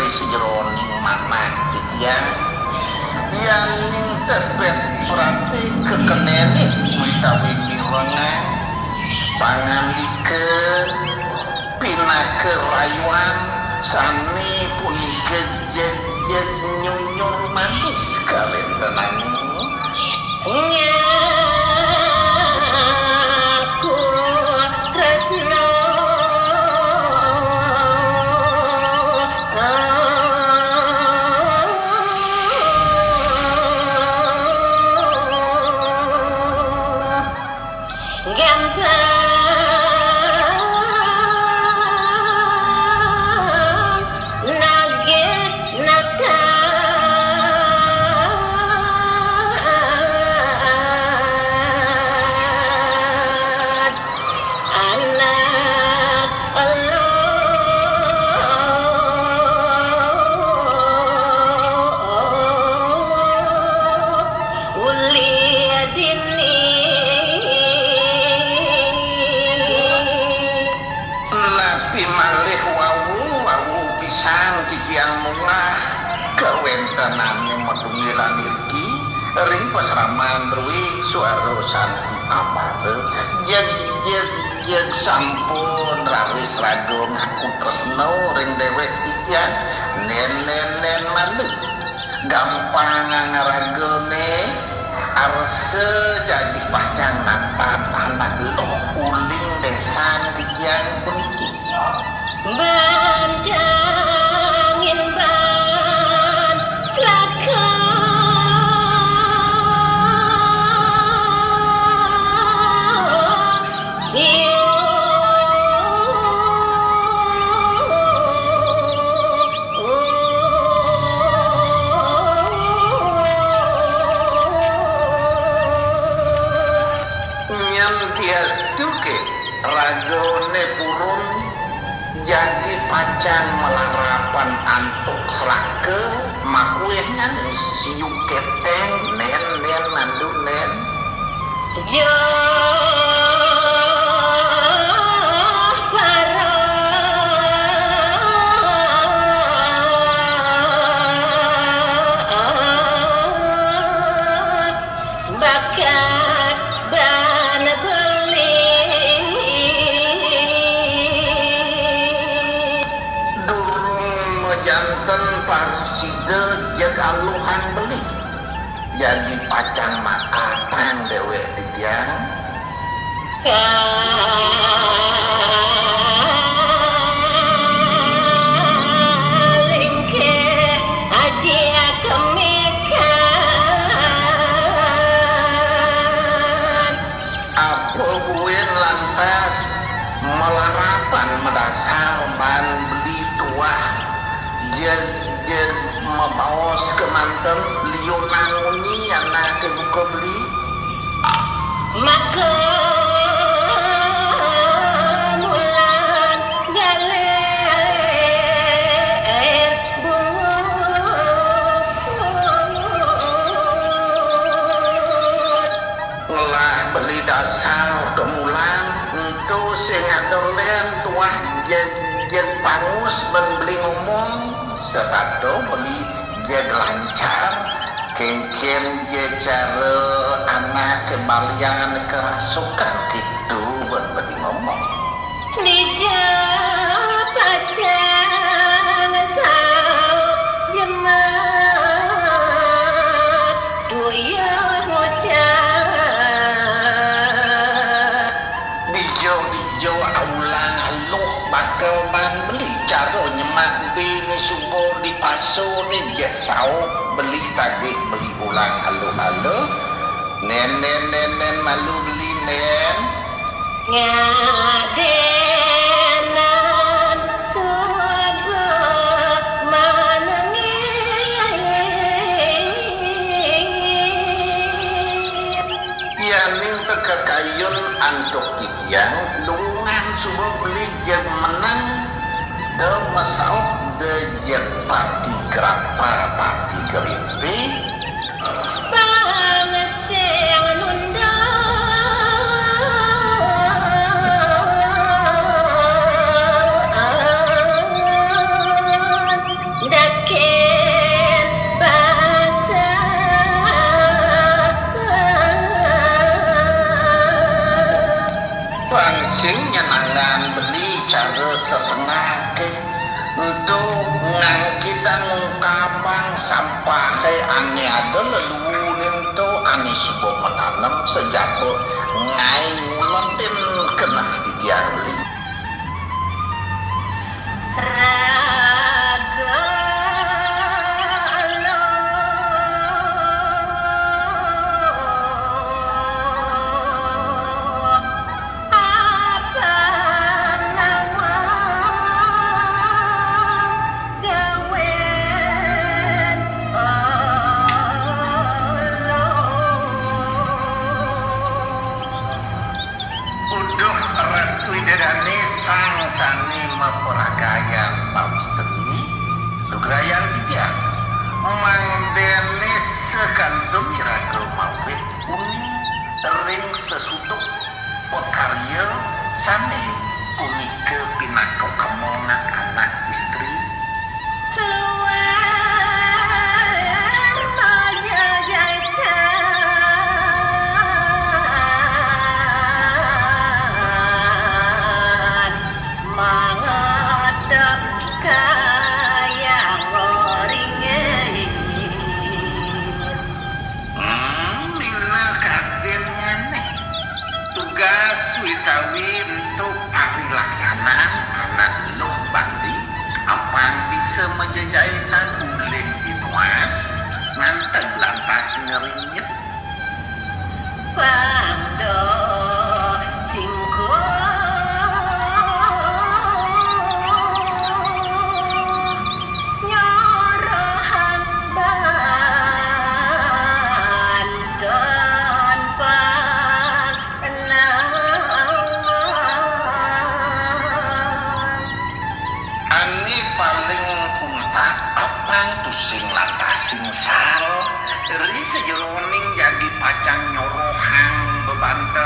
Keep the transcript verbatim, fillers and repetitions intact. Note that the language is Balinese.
sajeroning manah titiang, yaning tepet prati kekenene utawi mirengang pangandika pinaka rayuan sane punika jegjeg nyunyur manis kawentenane. Ngaku tresna. Gampang nagih nakat anak elo. Uli dini. Napi malih wau-wau pisan titiang munggah kawentenane matunggilan iriki ring pasraman druwing suara santi amara. Jeg, jeg, jeg sampun raris raga ngaku tresna ring dewek titiang. Nen, nen, nen malu. Gampang ngaragane arsa jagi pacang natat anak luh uling desan titiang puniki. Ban jangin ban selaka. Siu. Nyen diastuke ragane purun jagi pacang malarapan antuk selaka, makuehnyan siu keteng nen, nen, nandu nen. Joh para bakat ban beli. Durung majanten prasida jeg aluhan beli. Jagi pacang makatang dewek titiang. Kalingkih aji kemikan. Apa buin lantas malarapan madasar ban beli tuah jeg, jeg mabaos kemanten liunang munyi anake buka beli. Maka mulan galer bungut. Ngelah beli dasar kemulan, ento sing ada len tuah jeg, jeg pangus ban beli ngomong, setata beli jeg lancar, kenken je cara anak kebalian kerasukan gitu ban beli ngomong. Dija pacang saut jemak, tuyuh ngucap. Dijo-dijo ulang aluh bakal ban beli cara nyemak bini suba di pasu ni jek saup beli tadi beli ulang aluh-aluh. Nen, nen, nen, nen, malu beli, nen. Ngadenan suba manengit. Yaning teka kayun antuk titiang, lungan suba beli jeg menang, da masaup da jeg pati grapa, pati geripi. Pangeseng nunda. Pahe ane ada leluhun ento ane suba matanem sajaga ngae nguletin keneh titiang beli. Raga lo apa ngawang gawen olo. Uduh Ratu Ida Dane sang sane maparagayan pamistri, lugrayang titiang, mangdene sakantun iraga mawit uning ring sesuduk pakarya sane punika pinaka amongan anak istri. Luar majajaitan mangadep kayang ringin. Hmm, mina kadin nganeh. Tugas utawi ento parilaksanan anak luh bakti, apang bisa majajaitan ulih binuas, nganteg lantas ngeringit. Pangda singkuh nyorohang banten panawang. Ane paling untat apang tusing lantas singsal ri sajeroning jagi pacang nyorohang bebanten.